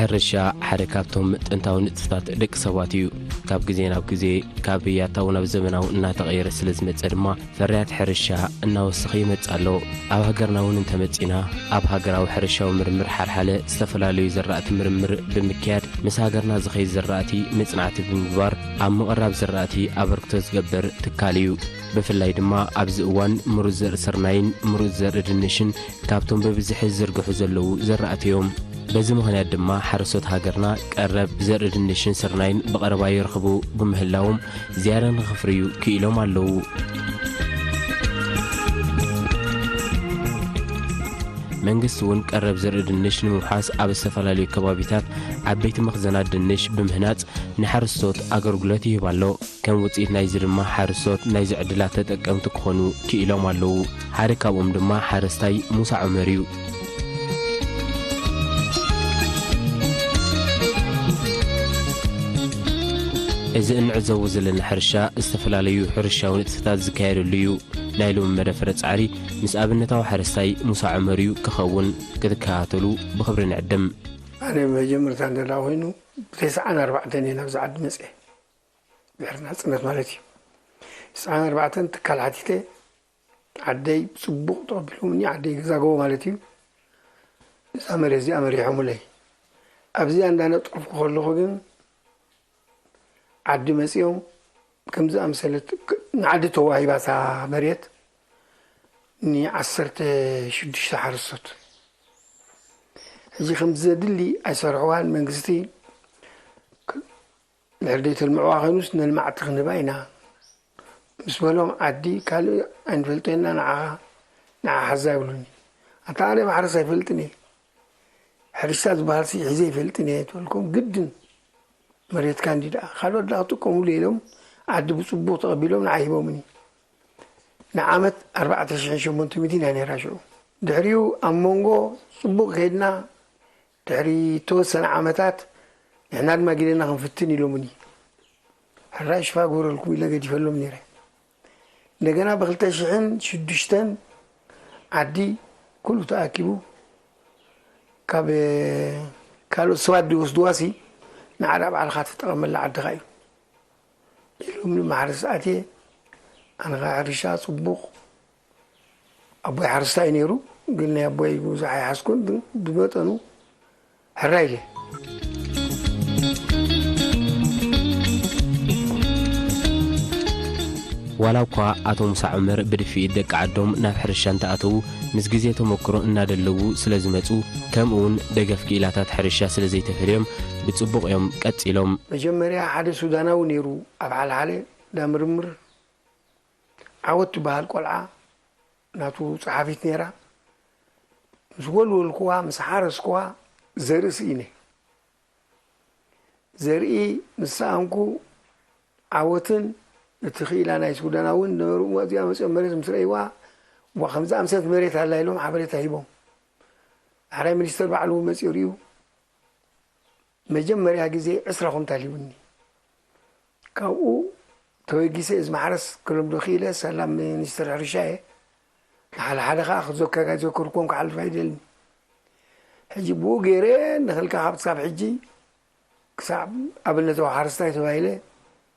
ሕርሻ ሓደ ካብቶም ጥንታዊ ንጥፍታት ደቂ ሰባት እዩ። ካብ ግዜ ናብ ግዜ፣ ካብ ያታዊ ናብ ዘመናዊ እናተቐየረ ስለ ዝመጸ ድማ፣ ፍርያት ሕርሻ እናወሰኸ ይመጽእ ኣሎ። ኣብ ሃገርና እውን እንተመጺና፣ ኣብ ሃገራዊ ሕርሻዊ ምርምር ሓልሓለ ዝተፈላለዩ ዘራእቲ ምርምር ብምክያድ፣ ምስ ሃገርና ዝኸይድ ዘራእቲ መጽናዕቲ ብምግባር፣ ኣብ ምቕራብ ዘራእቲ ኣበርክቶ ዝገብር ትካል እዩ። ብፍላይ ድማ ኣብዚ እዋን ምሩጽ ዘርኢ ስርናይን ምሩጽ ዘርኢ ድንሽን ካብቶም ብብዝሒ ዝዝርግሑ ዘለዉ ዘራእቲ እዮም። በዚ ምኽንያት ድማ ሓረስቶት ሃገርና ቀረብ ዘርኢ ድንሽን ስርናይን ብቐረባ የርኽቡ ብምህላዎም ዝያዳ ንኽፍርዩ ክኢሎም ኣለዉ። መንግስቲ እውን ቀረብ ዘርኢ ድንሽ ንምውሓስ ኣብ ዝተፈላለዩ ከባቢታት ዓበይቲ መኽዘናት ድንሽ ብምህናጽ ንሓረስቶት ኣገልግሎት ይህብ ኣሎ። ከም ውጽኢት ናይዚ ድማ ሓረስቶት ናይዚ ዕድላት ተጠቀምቲ ክኾኑ ክኢሎም ኣለዉ። ሓደ ካብኦም ድማ ሓረስታይ ሙሳ ዑመር እዩ። እዚ እንዕዘቦ ዘለና ሕርሻ ዝተፈላለዩ ሕርሻዊ ንጥፈታት ዝካየደሉ እዩ። ናይ ሎሚ መደፈረ ጻዕሪ ምስ ኣብነታዊ ሓረስታይ ሙሳ ዑመር እዩ ክኸውን። ክትከታተሉ ብኽብሪ ንዕድም። ኣነ መጀመርታ እንተ ደኣ ኮይኑ፣ ብተስዓን ኣርባዕተን እየ ናብዚ ዓዲ መጽኤ። ድሕሪ ናጽነት ማለት እዩ። ተስዓን ኣርባዕተን ትካል ሓቲተ፣ ዓደይ ጽቡቕ ተቐቢሎምኒ፣ ዓደይ ገዛ ጎቦ ማለት እዩ። እዛ መሬት እዚኣ መሪሖምለይ። ኣብዚኣ እንዳነጠፍኩ ከለኹ ግን፣ ዓዲ መጺኦም፣ ከምዚ ኣምሰለት ክ-፣ ንዓዲ ተዋሂባ እታ መሬት ንዓሰርተ ሽዱሽተ ሓረስቶት። ሕጂ ከምዚ ዘድሊ ኣይሰርሕዋን፣ መንግስቲ ክ-፣ ድሕሪ ዘይተልምዕዋ ኮይኑስ ነልማዕቲ ክንህባ ኢና ምስ በሎም፣ ዓዲ ካልእ ኣይንፈልጦ ኢና፣ ንዓኻ፣ ንዓ ሓዛ ይብሉኒ። ኣታ ኣነ ማሕረስ ኣይፈልጥን እየ። ሕርሻ ዝበሃልሲ ሒዘ ኣይፈልጥን እየ ትበልኩም፣ ግድን መሬትካ እንዲ ደኣ። ካልኦት ደኣ ክጥቀሙሉ ኢሎም ዓዲ ብጽቡቕ ተቐቢሎም ንዓይ ሂቦምኒ። ንዓመት ኣርባዕተ ሽሕን ሸሞንተ ሚእትን እያ ነይራ ሽዑ። ድሕሪኡ ኣብ መንጎ ጽቡቕ ከይድና፣ ድሕሪ እተወሰነ ዓመታት ንሕና ድማ ግደና ክንፍትን ኢሎምኒ። ሕራይ ሽፋ ግበረልኩም ኢለ ገዲፈሎም ነይረ። እንደገና ብኽልተ ሽሕን ሽዱሽተን ዓዲ ኩሉ ተኣኪቡ ካብ ካልኦት ሰባት ዝወስድዋሲ ንዓዳ ባዕልኻ ትጠቐመላ ዓድኻ እዩ ኢሎምኒ። ማሕረስ ኣትየ። ኣነ ኸዓ ሕርሻ ጽቡቕ ኣቦይ ሓረስታይ እዩ ነይሩ፣ ግን ናይ ኣቦይ ብዙሕ ኣይሓዝኩን፣ ግን ብመጠኑ ሕራይ ኢለ። ዋላ እኳ ኣቶ ሙሳ ዑመር ብድፍኢት ደቂ ዓዶም ናብ ሕርሻ እንተኣተዉ፣ ምስ ግዜ ተመክሮ እናደለቡ ስለ ዝመጹ፣ ከምኡውን ደገፍ ክኢላታት ሕርሻ ስለ ዘይተፈልዮም፣ ብጽቡቕ እዮም ቀጺሎም። መጀመርያ ሓደ ሱዳናዊ ነይሩ ኣብ ሓልሓለ እንዳ ምርምር፣ ዓወት ትበሃል ቆልዓ ናቱ ጸሓፊት ነይራ። ምስ ወልወልኩዋ፣ ምስ ሓረስኩዋ ዘርኢ ስኢነ። ዘርኢ ምስ ሰኣንኩ ዓወትን እቲ ክኢላ ናይ ሱዳናውን ነበሩ። እሞ እዚኣ መጺኦም መሬት ምስ ረእይዋ፣ "ዋ፣ ከምዚ ኣምሰት መሬት ኣላ" ኢሎም ሓበሬታ ሂቦም። ዳሕራይ ሚኒስተር ባዕሉ መጺኡ ርእዩ። መጀመርያ ግዜ ዕስራ ኩንታል ሂቡኒ። ካብኡ ተበጊሰ እዚ ማሕረስ ክለምዶ ክኢለ፣ ሰላም ሚኒስተር ሕርሻ እየ። ንሓደ ሓደ ከኣ ክዘከ-፣ ዘከርክዎም ክሓልፍ ኣይደልን። ሕጂ ብኡ ገይረ ንኽልካ ካብ ክሳብ ሕጂ ክሳብ ኣብነታዊ ሓረስታይ ተባሂለ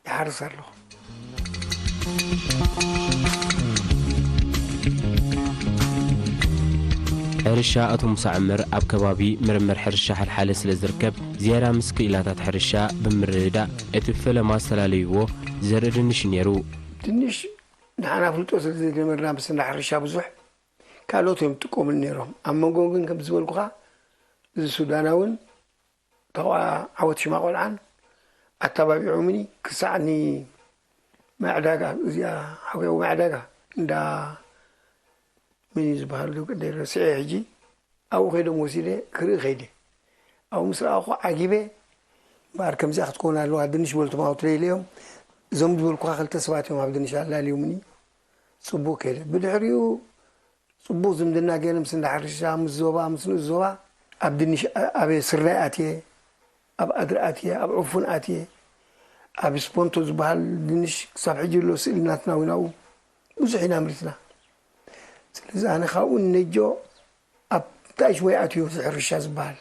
ይሓርስ ኣለኹ። ሕርሻ ኣቶ ሙሳ ዕመር ኣብ ከባቢ ምርምር ሕርሻ ሓልሓለ ስለ ዝርከብ፣ ዝያዳ ምስ ክኢላታት ሕርሻ ብምርድዳእ እቲ ፈለማ ዝተላለይዎ ዘርኢ ድንሽ ነይሩ። ድንሽ ንሓና ፍልጦ ስለ ዘይነበርና ምስ እንዳ ሕርሻ ብዙሕ ካልኦት እዮም ዝጥቀሙሉ ነይሮም። ኣብ መንጎ ግን ከም ዝበልኩኻ እዚ ሱዳናውን ተቋ ዓወት ሽማ ቆልዓን ኣተባቢዖምኒ ክሳዕ ኒ ማዕዳጋ፣ እዚኣ ሓውያዊ ማዕዳጋ እንዳ መን እዩ ዝበሃል ዶ ቅደይ ረሲዐ ሕጂ። ኣብኡ ከይዶም ወሲደ ክርኢ ከይደ። ኣብኡ ምስ ረኣኹ ዓጊበ። እምበኣር ከምዚኣ ክትከውን ኣለዋ ድንሽ በልቶም ኣውትለይለዮም። እዞም ዝበልኩኻ ክልተ ሰባት እዮም ኣብ ድንሽ ኣላልዮምኒ። ጽቡቅ ከይደ። ብድሕሪኡ ጽቡቕ ዝምድና ገይረ ምስ እንዳ ሕርሻ፣ ምስ ዞባ፣ ምስ ንኡስ ዞባ፣ ኣብ ድንሽ፣ ኣብ ስርናይ ኣትየ፣ ኣብ ኣድሪ ኣትየ፣ ኣብ ዕፉን ኣትየ፣ ኣብ ስፖንቶ ዝበሃል ድንሽ ክሳብ ሕጂ ኣሎ ስእሊ ናትና እውን ኣብኡ ብዙሕ ኢና ኣምሪትና። ስለዚ ኣነ ካብኡ ንነጆ ኣብ ታይሽ ወይ ኣትዮ እዚ ሕርሻ ዝበሃል።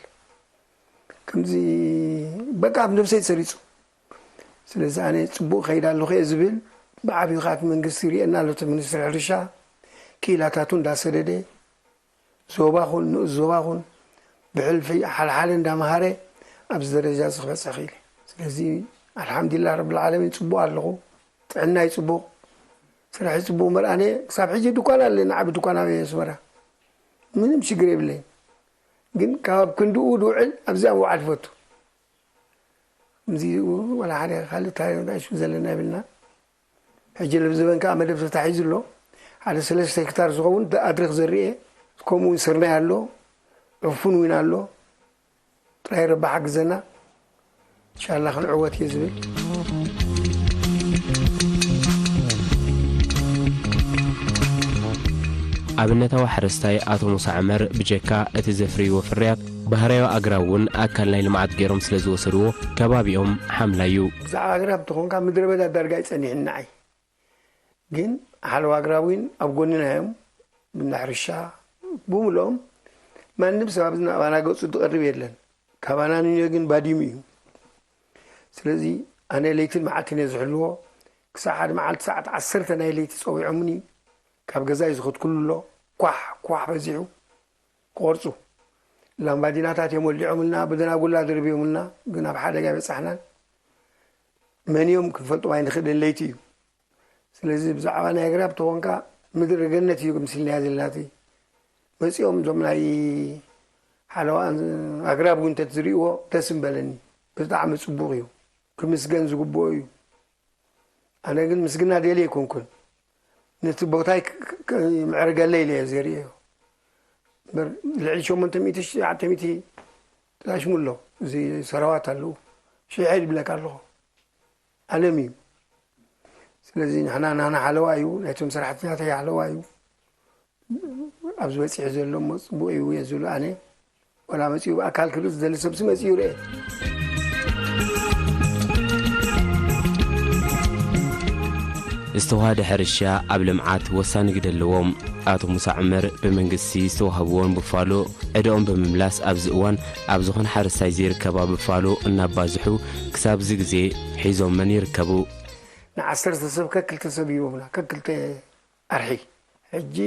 ከምዚ በቃ ኣብ ነብሰይ ተሰሪጹ። ስለዚ ኣነ ጽቡቕ ከይድ ኣለኹ እየ ዝብል፣ ብዓብዩ ከኣ እቲ መንግስቲ ይርእየና ኣሎ፣ እቲ ሚኒስትሪ ሕርሻ ክኢላታቱ እንዳሰደደ፣ ዞባ ኹን ንኡስ ዞባ ኹን ብሕልፊ ሓልሓለ እንዳመሃረ ኣብዚ ደረጃ እዚ ክበጽሕ ክኢለ። ስለዚ ኣልሓምዱሊላህ ረብል ዓለሚን ጽቡቕ ኣለኹ። ጥዕናይ ጽቡቕ፣ ስራሐይ ጽቡቕ እምበር ኣነ ክሳብ ሕጂ ድኳን ኣለኒ፣ ዓቢ ድኳን ኣብ ኣስመራ። ምንም ሽግር የብለይን። ግን ካብ ክንድኡ ድውዕል ኣብዚኣ ምውዓል ይፈቱ። ከምዚ ዋላ ሓደ ካልእ እንታይ ንእሽቱ ዘለና የብልና። ሕጂ ልብ ዝበን ከኣ መደብ ተታሒዙ ኣሎ። ሓደ ሰለስተ ሄክታር ዝኸውን ኣድሪኽ ዘርኤ፣ ከምኡ እውን ስርናይ ኣሎ፣ ዕፉን እውን ኣሎ። ጥራይ ረቢ ሓግዘና። ኢንሻላህ ክንዕወት እየ ዝብል። ኣብነታዊ ሓረስታይ ኣቶ ሙሳ ዕመር ብጀካ እቲ ዘፍርይዎ ፍርያት፣ ባህርያዊ ኣግራብ እውን ኣካል ናይ ልምዓት ገይሮም ስለ ዝወሰድዎ፣ ከባቢኦም ሓምላይ እዩ። ብዛዕባ ኣግራብ እንተኾንካ ምድረ በዳ ዳርጋ ይጸኒሕኒ ንዓይ። ግን ሓለዋ ኣግራብ እውን ኣብ ጎንና እዮም። ብና ሕርሻ ብምልኦም ማንም ሰብ ኣብዚ ናባና ገጹ ዝቐርብ የለን። ካባና ንዮ ግን ባዲሙ እዩ። ስለዚ ኣነ ለይትን መዓልትን እየ ዝሕልዎ። ክሳዕ ሓደ መዓልቲ ሰዓት ዓሰርተ ናይ ለይቲ ጸዊዖምኒ ካብ ገዛይ ዝኸድኩሉ ኣሎ። ኳሕ ኳሕ በዚሑ ክቖርጹ። ላምባዲናታት እዮም ወሊዖምልና፣ ብደናጉላ ደርብዮምልና፣ ግን ኣብ ሓደጋ ኣይበጻሕናን። መን እዮም ክንፈልጦም ኣይንኽእልን፣ ለይቲ እዩ። ስለዚ ብዛዕባ ናይ ኣግራብ ተኾንካ ምድሪ ገነት እዩ ምስልናያ ዘለና እቲ። መጺኦም እዞም ናይ ሓለዋ ኣግራብ እውን እንተትዝርእይዎ ደስ ምበለኒ። ብጣዕሚ ጽቡቕ እዩ። ክምስገን ዝግብኦ እዩ። ኣነ ግን ምስግና ደልየ ኣይኮንኩን። ነቲ ቦታይ ክ-፣ ክ-፣ ክ-፣ ምዕርገለይ ኢለ እየ ዘርእዮ። እምበር ልዕሊ ሸሞንተ ሚእቲ፣ ትሽዓተ ሚእቲ ተላሽሙ ኣሎ። እዚ ሰራዋት ኣለዉ። ሽሕ ይብለካ ኣለኹ። ዓለም እዩ። ስለዚ ንሕና ናና ሓለዋ እዩ፣ ናይቶም ሰራሕተኛተይ ሓለዋ እዩ። ኣብዚ በጺሑ ዘሎ እሞ ጽቡቕ እዩ እየ ዝብሎ ኣነ። ዋላ መጺኡ ብኣካል ክርኢ ዝደሊ ሰብሲ መጺኡ ይርኤ። ዝተዋህደ ሕርሻ ኣብ ልምዓት ወሳኒ ግደ ኣለዎም። ኣቶ ሙሳ ዑመር ብመንግስቲ ዝተዋህብዎም ብፋሎ ዕዳኦም ብምምላስ ኣብዚ እዋን ኣብ ዝኾነ ሓረስታይ ዘይርከባ ብፋሎ እናባዝሑ ክሳብ እዚ ግዜ ሒዞመን ይርከቡ። ንዓሰርተ ሰብ ከክልተ ሰብ ይህቦምና፣ ከክልተ ኣርሒ። ሕጂ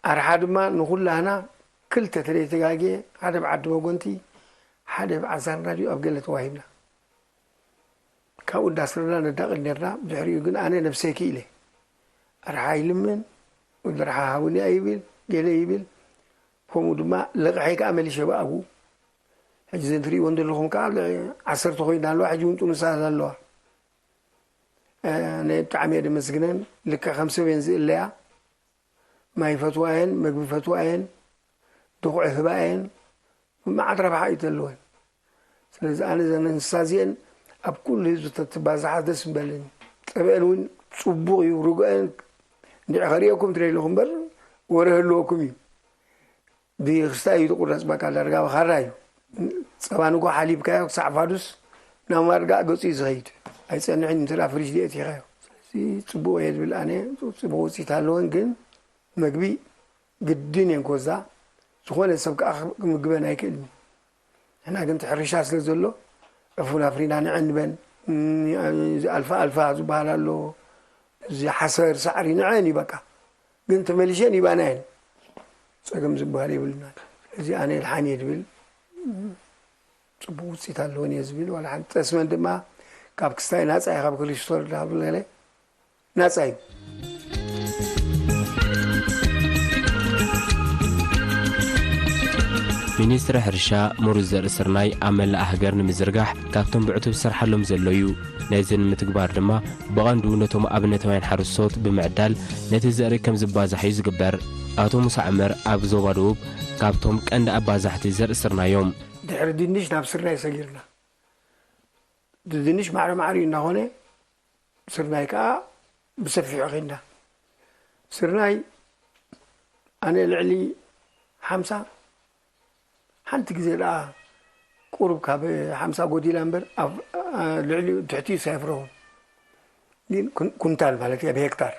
ኣርሓ ድማ ንኹላህና ክልተ ተለይተጋግየ፣ ሓደ ብዓዲ መጎንቲ፣ ሓደ ብዓዛርና ድዩ ኣብ ገለ ተዋሂብና። ካብኡ እንዳስረና ነዳቕል ነርና። ብድሕሪኡ ግን ኣነ ነብሰይ ክኢለ። ኣርሓ ይልምን፣ ወዲ ኣርሓ ሃቡኒ ኣይብል፣ ገለ ይብል። ከምኡ ድማ ለቕሐይ ከኣ መሊሸ ብኣግኡ። ሕጂ ዘን ትርእይወን ዘለኹም ከኣ ዓሰርተ ኮይና ኣለዋ፣ ሕጂ እውን ጥኑሳት ኣለዋ። እ፣ ኣነ ብጣዕሚ እየ ደመስግነን። ልክዕ ከም ሰብ እየን ዝእለያ። ማይ ይፈትዋ እየን፣ መግቢ ይፈትዋ እየን፣ ድኹዒ ይህባ እየን። መዓት ረብሓ እዩ ዘለወን። ስለዚ ኣነ እዘን እንስሳ እዚአን ኣብ ኩሉ ህዝቢ ተትባዝሓ ደስ ምበለኒ። ጸበአን እውን ጽቡቕ እዩ፣ ርጉአን እንድዒ ከርእየኩም ትደልኹም እምበር ወረ ህልወኩም እዩ። ብክስታይ እዩ ዝቁረጽ፣ በቃ ዳርጋ ብኻራ እዩ። ጸባ ንጎ ሓሊብካዮ ክሳዕ ፋዱስ ናብ ማርጋ ገጹ እዩ ዝኸይድ። ኣይጸንሕን እንተ ደኣ ፍሪጅ ድየ ኣእቲኻዮ። ስለዚ ጽቡቕ እየ ዝብል ኣነ፣ ጽቡቕ ውጽኢት ኣለወን፣ ግን መግቢ ግድን እየን ክወዛ። ዝኾነ ሰብ ከኣ ክምግበን ኣይክእልን። ንሕና ግን እቲ ሕርሻ ስለ ዘሎ ዕፉን ኣፍሪና ንዕንበን። እም፣ እዚ ኣልፋ ኣልፋ ዝበሃል ኣሎ፣ እዚ ሓሰር ሳዕሪ ንዐን እዩ በቃ። ግን ተመሊሸን ይባና እየን። ጸገም ዝበሃል የብልናን። ስለዚ ኣነ ድሓን እየ ድብል፣ ጽቡቕ ውጽኢት ኣለወን እየ ዝብል። ዋላ ሓንቲ ጠስመን ድማ ካብ ክስታይ ናጻ እየ፣ ካብ ክሊስትሮል ካብ ገለ ናጻ እዩ። ሚኒስትሪ ሕርሻ ምሩዝ ዘርኢ ስርናይ ኣብ መላእ ሃገር ንምዝርጋሕ ካብቶም ብዕቱብ ዝሰርሓሎም ዘሎ እዩ። ነዚ ንምትግባር ድማ ብቐንዱ ነቶም ኣብነታውያን ሓረስቶት ብምዕዳል ነቲ ዘርኢ ከም ዝባዛሕ እዩ ዝግበር። ኣቶ ሙሳ ዕመር ኣብ ዞባ ደቡብ ካብቶም ቀንዲ ኣባዛሕቲ ዘርኢ ስርናይ እዮም። ድሕሪ ድንሽ ናብ ስርናይ ሰጊርና። ድንሽ ማዕረ ማዕረ እዩ እናኾነ፣ ስርናይ ከኣ ብሰፊሑ ኸይድና። ስርናይ ኣነ ልዕሊ ሓምሳ፣ ሓንቲ ግዜ ደኣ ቁሩብ ካብ ሓምሳ ጎዲላ እምበር፣ ኣብ፣ ኣ፣ ልዕሊኡ ትሕቲኡስ ኣይፍረኹን። ግን ኩን-፣ ኩንታል ማለት እየ ብሄክታር።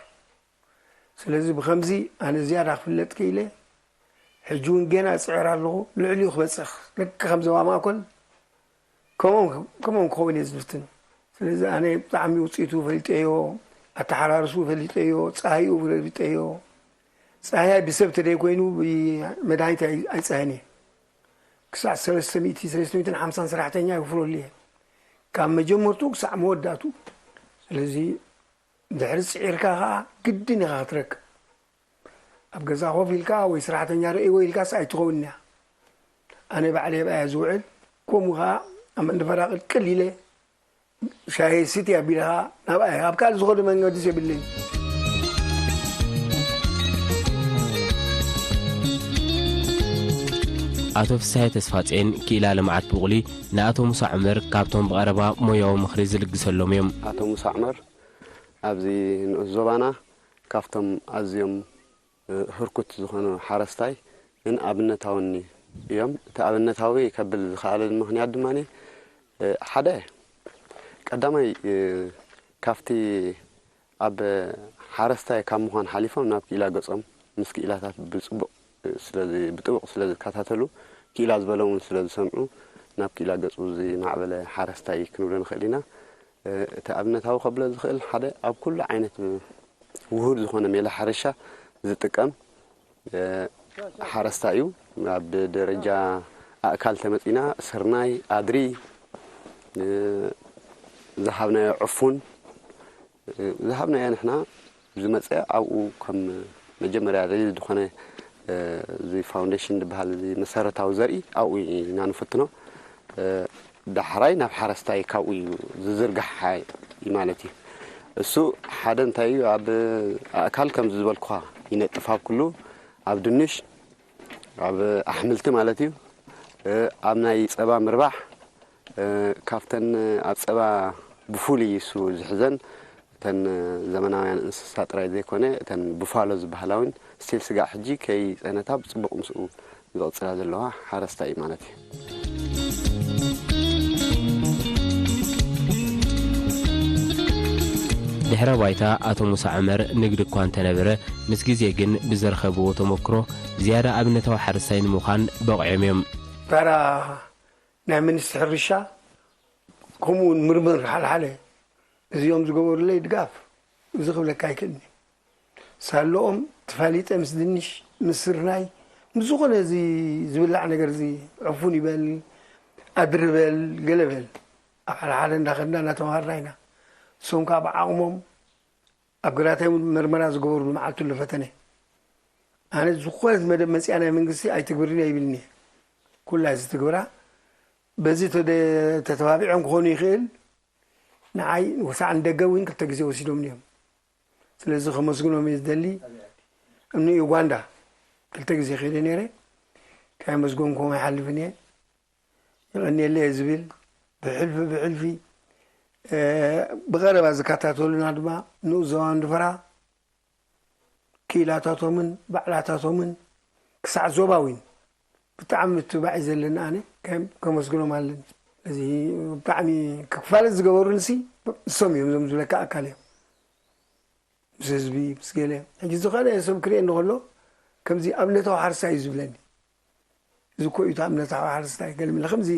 ስለዚ ብኸምዚ ኣነ ዝያዳ ክፍለጥ ክኢለ። ሕጂ እውን ገና እጽዕር ኣለኹ፣ ልዕሊኡ ክበጽሕ። ልክዕ ከም ዞባ ማእከል ከምኦም ከምኦም ክኸውን እየ ዝፍትን። ስለዚ ኣነ ብጣዕሚ ውፅኢቱ ፈሊጠዮ፣ ኣተሓራርሱ ፈሊጠዮ፣ ፀሃይኡ ፈሊጠዮ። ፀሃያይ ብሰብ ተደይኮይኑ ብመድሃኒት ኣይ- ኣይፀሃየን እየ። ክሳዕ ሰለስተ ሚእቲ፣ ሰለስተ ሚእትን ሓምሳን ሰራሕተኛ ይውፍረሉ እየ፣ ካብ መጀመርቱ ክሳዕ መወዳእቱ። ስለዚ ድሕሪ ፅዒርካ ከዓ ግድን ኢኻ ክትረክብ። ኣብ ገዛ ኮፍ ኢልካ ወይ ሰራሕተኛ ርእይዎ ኢልካስ ኣይትኸውን እያ። ኣነ ባዕለይ ኣብኣ እየ ዝውዕል። ከምኡ ከዓ ኣብ መንደፈራ ቅልቅል ኢለ ሻሂ ስቲ ኣቢልኻ ናብኣ እየ። ኣብ ካልእ ዝኸዶ መንገዲስ የብለይን። ኣቶ ፍስሃየ ተስፋጼን ክኢላ ልምዓት ብቑሊ ንኣቶ ሙሳ ዑመር ካብቶም ብቐረባ ሞያዊ ምኽሪ ዝልግሰሎም እዮም። ኣቶ ሙሳ ዑመር ኣብዚ ንኡስ ዞባና ካብቶም ኣዝዮም ህርኩት ዝኾኑ ሓረስታይ ን ኣብነታውን እዮም። እቲ ኣብነታዊ ከብል ዝኸኣለሉ ምኽንያት ድማ ሓደ ቀዳማይ ካብቲ ኣብ ሓረስታይ ካብ ምዃን ሓሊፎም ናብ ክኢላ ገጾም ምስ ክኢላታት ብጽቡቕ ስለ ብጥቡቕ ስለ ዝከታተሉ ክኢላ ዝበሎም እውን ስለ ዝሰምዑ ናብ ክኢላ ገጹ ዝማዕበለ ሓረስታይ ክንብሎ ንኽእል ኢና። እቲ ኣብነታዊ ከብሎ ዝኽእል ሓደ ኣብ ኩሉ ዓይነት ውሁድ ዝኾነ ሜላ ሕርሻ ዝጥቀም ሓረስታይ እዩ። ኣብ ደረጃ ኣእካል ተመጺና ስርናይ፣ ኣድሪ፣ ዝሃብናዮ ዕፉን ዝሃብናዮ ንሕና ዝመፀ ኣብኡ ከም መጀመርያ ሪል ዝኾነ እዚ ፋውንዴሽን ዝበሃል እዚ መሰረታዊ ዘርኢ ኣብኡ ኢና ንፍትኖ። ዳሕራይ ናብ ሓረስታይ ካብኡ እዩ ዝዝርጋሕ ማለት እዩ። እሱ ሓደ እንታይ እዩ ኣብ ኣእካል ከም ዝበልኩኻ ይነጥፍ ኣብ ኩሉ ኣብ ድንሽ ኣብ ኣሕምልቲ ማለት እዩ ኣብ ናይ ፀባ ምርባሕ ካብተን ኣብ ፀባ ብፍሉይ እሱ ዝሕዘን እተን ዘመናውያን እንስሳ ጥራይ ዘይኮነ እተን ቡፋሎ ዝበሃላ እውን ስቲል ስጋዕ ሕጂ ከይፀነታ ብፅቡቕ ምስኡ ዝቕፅላ ዘለዋ ሓረስታይ እዩ ማለት እዩ። ድሕረ ባይታ ኣቶ ሙሳ ዑመር ንግዲ እኳ እንተነበረ ምስ ግዜ ግን ብዘርኸብዎ ተመክሮ ዝያዳ ኣብነታዊ ሓረስታይ ንምዃን በቒዖም እዮም። ታራ ናይ ሚኒስትሪ ሕርሻ ከምኡ እውን ምርምር ሓልሓለ እዚኦም ዝገበሩለይ ድጋፍ እዚ ክብለካ ኣይክእልኒ። ሳለኦም ተፋሊጠ ምስ ድንሽ ምስ ስርናይ ምስ ዝኾነ እዚ ዝብላዕ ነገር እዚ ዕፉን ይበል ኣድሪ በል ገለ በል ኣብ ሓልሓለ እንዳኸድና እናተምሃርና ኢና። እሶም ከዓ ብዓቕሞም ኣብ ግራታይ እውን መርመራ ዝገበሩሉ መዓልቲ ኣሎ ፈተነ። ኣነ ዝኾነት መደብ መፅኣ ናይ መንግስቲ ኣይትግብርን እያ ይብልኒ እየ። ኩላ እዚ ትግብራ በዚ ተተባቢዖም ክኾኑ ይኽእል። ንዓይ ወሳዕ ንደገ እውን ክልተ ግዜ ወሲዶም እዮም። ስለዚ ከመስግኖም እየ ዝደሊ። እምኒ ዩጋንዳ ክልተ ግዜ ከይደ ነይረ። ካይ መስጎንኩም ኣይሓልፍን እየ። ይቐንየለ እየ ዝብል ብሕልፊ ብሕልፊ ብቐረባ ዝከታተሉና ድማ ንኡስ ዞባ እንድፈራ ክኢላታቶምን ባዕላታቶምን ክሳዕ ዞባዊን ብጣዕሚ ምትብባዕ እዩ ዘለኒ። ኣነ ከም ከመስግኖም ኣለኒ። እዚ ብጣዕሚ ክፋለት ዝገበሩንሲ እሶም እዮም፣ እዞም ዝብለካ ኣካል እዮም። ምስ ህዝቢ ምስ ገለ ሕጂ ዝኾነ ሰብ ክርእየኒ ከሎ ከምዚ ኣብነታዊ ሓረስታይ እዩ ዝብለኒ። እዚ እኮ እዩ ኣብነታዊ ሓረስታይ ገለ ምለ ከምዚ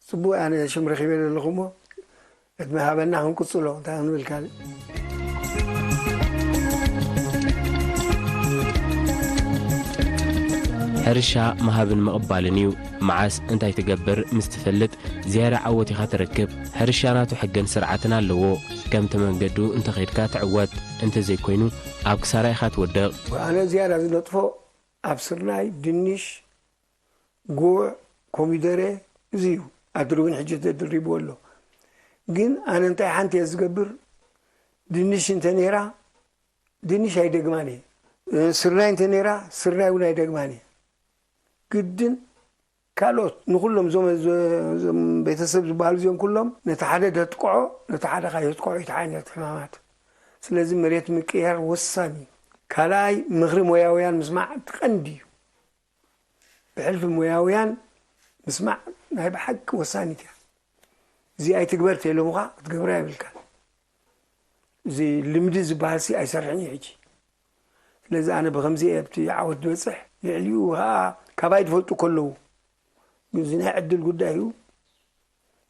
ጽቡቕ ኣነ ሽም ረኺበ ዘለኹ እሞ ዕድመ ሃበና ክንቅጽሎ እንታይ ክንብል ካልእ። ሕርሻ ምሃብን ምቕባልን እዩ። መዓስ እንታይ ትገብር ምስ ትፈልጥ ዝያዳ ዓወት ኢኻ ትረክብ። ሕርሻ ናቱ ሕግን ስርዓትን ኣለዎ። ከምቲ መንገዱ እንተኸይድካ ትዕወት፣ እንተዘይኮይኑ ኣብ ክሳራ ኢኻ ትወድቕ። ኣነ ዝያዳ ዝነጥፎ ኣብ ስርናይ፣ ድንሽ፣ ጉዕ፣ ኮሚደረ እዚ እዩ። ኣድሪ እውን ሕጂ ተድሪብዎ ኣሎ። ግን ኣነ እንታይ ሓንቲ እየ ዝገብር፣ ድንሽ እንተ ነይራ ድንሽ ኣይደግማን እየ። ስርናይ እንተ ነይራ ስርናይ እውን ኣይደግማን እየ። ግድን ካልኦት ንኩሎም እዞም እዞም ቤተሰብ ዝበሃሉ እዚኦም ኩሎም ነቲ ሓደ ደጥቅዖ ነቲ ሓደ ከዓ የጥቅዖ እዩ ዓይነት ሕማማት። ስለዚ መሬት ምቅያር ወሳኒ እዩ። ካልኣይ ምኽሪ ሞያውያን ምስማዕ እቲ ቀንዲ እዩ። ብሕልፊ ሞያውያን ምስማዕ ናይ ብሓቂ ወሳኒት እያ። እዚ ኣይትግበር ተይሎምኻ ክትገብራ የብልካ። እዚ ልምዲ ዝበሃል ሲ ኣይሰርሕን እዩ ሕጂ። ስለዚ ኣነ ብኸምዚ እየ ኣብቲ ዓወት ዝበፅሕ። ልዕሊኡ ከዓ ካባይ ዝፈልጡ ከለዉ ግን እዚ ናይ ዕድል ጉዳይ እዩ።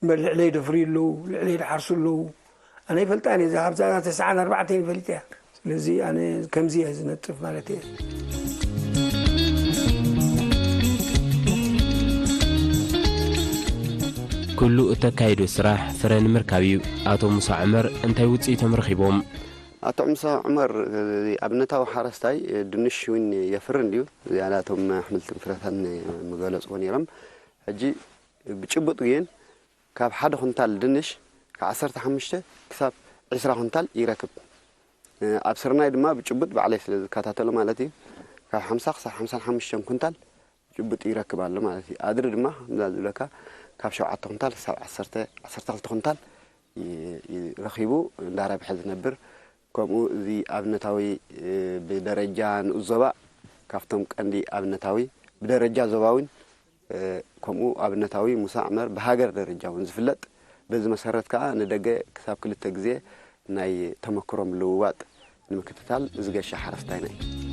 እምበር ልዕለይ ደፍርዩ ኣለዉ፣ ልዕለይ ድሓርሱ ኣለዉ። ኣነ ይፈልጣ እየ፣ እዛ ካብዛ ተስዓን ኣርባዕተን ይፈልጥ እያ። ስለዚ ኣነ ከምዚ እየ ዝነጥፍ ማለት እየ። ኩሉ እተካይዶ ስራሕ ፍረ ንምርካብ እዩ። ኣቶ ሙሳ ዑመር እንታይ ውፅኢቶም ረኺቦም? ኣቶ ሙሳ ዑመር ኣብነታዊ ሓረስታይ ድንሽ እውን የፍርን ድዩ? ዝያዳቶም ኣሕምልትን ፍረታን ምገለፅዎ ነይሮም። ሕጂ ብጭቡጥ ግን ካብ ሓደ ኩንታል ድንሽ ካብ ዓሰርተ ሓሙሽተ ክሳብ ዕስራ ኩንታል ይረክብ። ኣብ ስርናይ ድማ ብጭቡጥ ባዕለይ ስለ ዝከታተሎ ማለት እዩ፣ ካብ ሓምሳ ክሳብ ሓምሳን ሓሙሽተን ኩንታል ብጭቡጥ ይረክብ ኣሎ ማለት እዩ። ኣድሪ ድማ ከምዛ ዝብለካ ካብ ሸውዓተ ኩንታል ክሳብ ዓሰርተ ዓሰርተ ክልተ ኩንታል ረኺቡ እንዳረብሐ ዝነብር። ከምኡ እዚ ኣብነታዊ ብደረጃ ንኡስ ዞባ ካብቶም ቀንዲ ኣብነታዊ ብደረጃ ዞባ እውን ከምኡ ኣብነታዊ ሙሳ ዕመር ብሃገር ደረጃ እውን ዝፍለጥ። በዚ መሰረት ከዓ ንደገ ክሳብ ክልተ ግዜ ናይ ተመክሮ ምልውዋጥ ንምክትታል ዝገሸ ሓረስታይና እዩ።